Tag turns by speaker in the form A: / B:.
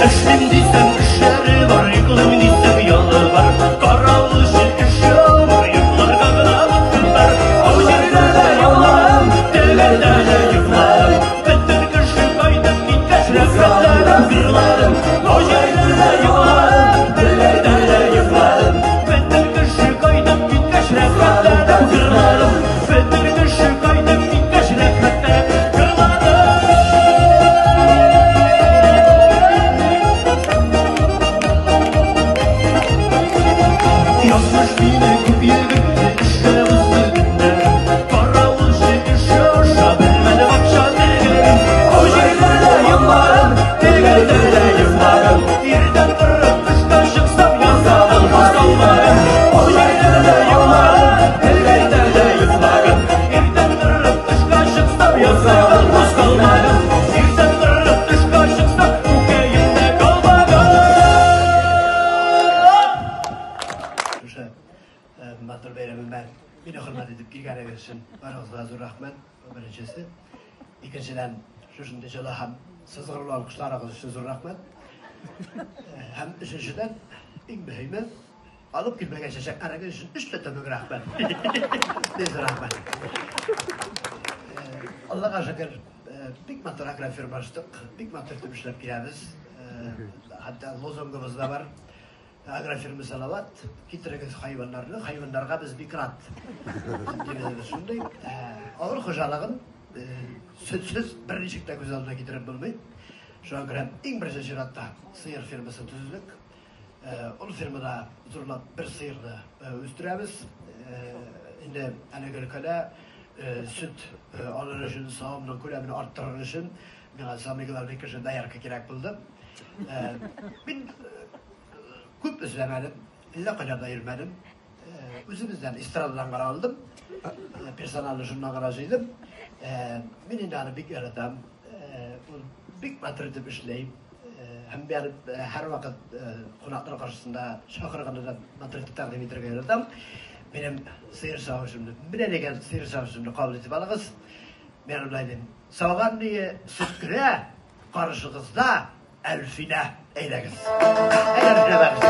A: Эшлим дисәң, эшләре бар, йоклыйм дисәң, ялы бар. Каравылчы эше авыр, йокларга гына вакыт бар. Ау җирдә дә йокладым, тегәрдә дә йокладым. Бөтен кеше кайтып киткәч, рәхәтләнеп йокладым. Ау җирдә дә йокладым, тегәрдә дә йокладым. Бөтен кеше кайтып киткәч, рәхәтләнеп йокладым. Бөтен кеше кайтып киткәч, рәхәтләнеп йокладым. Язмыш мине күп йөгертте, эштә узды көннәрем. Каравылчы эше аша белмәдем акча тегәрен. Ау җирдә дә йокладым, тегәрдә дә йокладым. Иртән торып тышка чыксам, язганым кузгалмадым. Ау җирдә дә йокладым, тегәрдә дә йокладым. Иртән торып тышка чыксам, язганым кузгалмадым. Иртән торып тышка чыксам, күкәем дә калмаган.
B: Шушы матур бәйрәмемә мине хөрмәт итеп килгәнегез өчен барыгызга зур рәхмәт. Бу беренчесе. Икенчедән, шушындый җылы һәм сызгырулы алкышларыгыз өчен зур рәхмәт. Һәм өченчедән, иң мөһиме, алып килмәгән чәчәкләрегез өчен өчләтә мең рәхмәт. Бик зур рәхмәт. Аллага шөкер, бик матур агрофирма ачтык, бик матур итеп эшләп киләбез. Хәтта лозунгыбыз да бар. Агрофирма Салават, китерегез хайваннарны, хайваннарга без бик рад. Дибез шундый. Авыл хуҗалыгын сөтсез берничек тә күз алдына китереп булмый. Шуңа күрә иң беренче чиратта сыер фермасын төзедек. Ул фермада зурлап бер сыерны үстерәбез. Инде әлеге өлкәдә сөт алыр өчен, савымның күләмен арттырыр өчен миңа самый главный кеше доярка кирәк булды. Мин күп эзләмәдем, әллә кайда да йөрмәдем. Үзебездән эстрададан гына алдым. Персоналны шуннан гына җыйдым. Мин инде аны бик яратам. Ул бик матур итеп эшли. Һәм мин аны һәрвакыт кунаклар каршысында чакырганда да матур итеп тәкъдим итәргә яратам. Минем сыер савышымны, менә дигән сыер савышымны кабул итеп алыгыз. Мин аны болай дим. Сауган ние сөт керә, каршыгызда Әлфинә, әйдәгез. Әйдә, Әлфинә, барыгыз.